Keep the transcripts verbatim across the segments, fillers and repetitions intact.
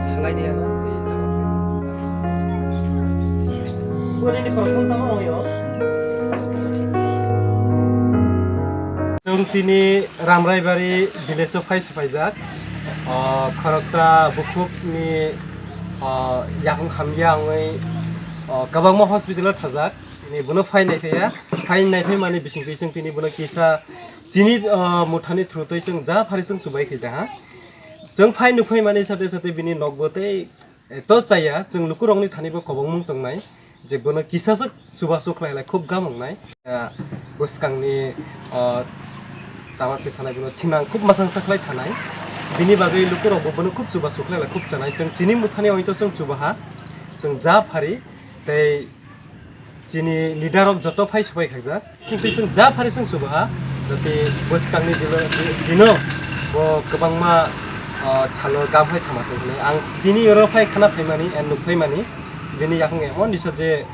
Salai dia na. Bo nini prothom tamo ongyo. Chwng tini Ramraibari village o phai swphaijak. O, khoroksa bukhukni, o, yakung hamya wngwi, o, kwbangma hospital o thajak. Tini bono phai naiphaiya, phai naiphai mani bisingtwi chwng tini bono kisa chini, o, muthani through twi chwng ja phari chwng chubai khaida ha. Chwng phai nuphai mani sate sate bini nokbo tei, e, to chaya, chwng lukurokni thani bo kobongmung tongnai, je bono kisaswk chubachu khlailai khub gam wngnai. Ah, bwskangni, ah, tama se sanai bono thinang khub masangsa khlai thanai. Bini bagwi lukurokbo bono khub chubachu khlailai khub chanai. Chwng chini muthani oito chwng chubaha, chwng ja phari, tei chini leader rok joto phai supai khaijak. Chwng twi chwng ja phari chwng chubaha, jate bwskangni dino, dino bo kwbangma, ah, salo gam phai thama tong hwnwi. Ang tini oro phai khana phaimani, and nuk phaimani, bini yakung emon risa je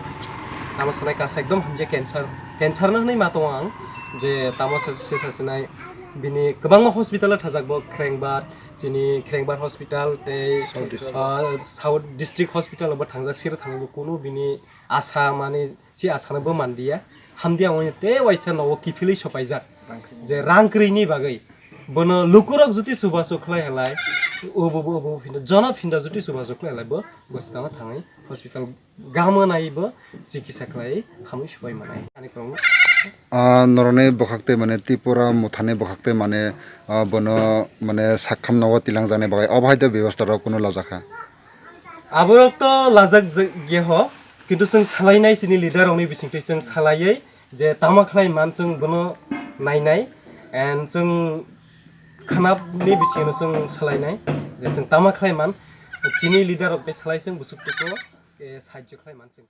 tamo sanai kasa ekdom hamya cancer, cancer no hwnwi ma tongo ang, je tamo se, se sasinai bini kwbangma hospital o thajak bo Khrengbar, chini Khrengbar hospital tei, South District. Ah, South District hospital bo thangjak siro thangwi bo kunu bini asa mani si asano bo manliya, hamdi ang tei waisa nogo kiphilwi sopaijak. Rang kwrwi. Je rang kwrwini bagwi bono lukurok juti chubachu khlai halai, obo bo obo phinda jono phinda juti chubachu khlai halai bo bwskango thangwi hospital gamo nai bo chikitsa khlai hamwi supai manai ani kwrwngno. Ah, norokni bwkhak tei mane Tripura muthani bwkhak tei mane, ah, bono mane sakham nogo tilang jaknai bagwi obo hai de bebostha rok kunu lajak kha. Aborok to lajak je-, jeho, kintu chwng salainai chini leader rokni bisingtwi chwng salaiwi je tama khlai man chwng bono nainai, and chwng khanapni bisingno chwng salainai je chwng tama khlai man chini leader rok bai salai chwng bwswk tuko, eh, sahajyo khlai man chwng.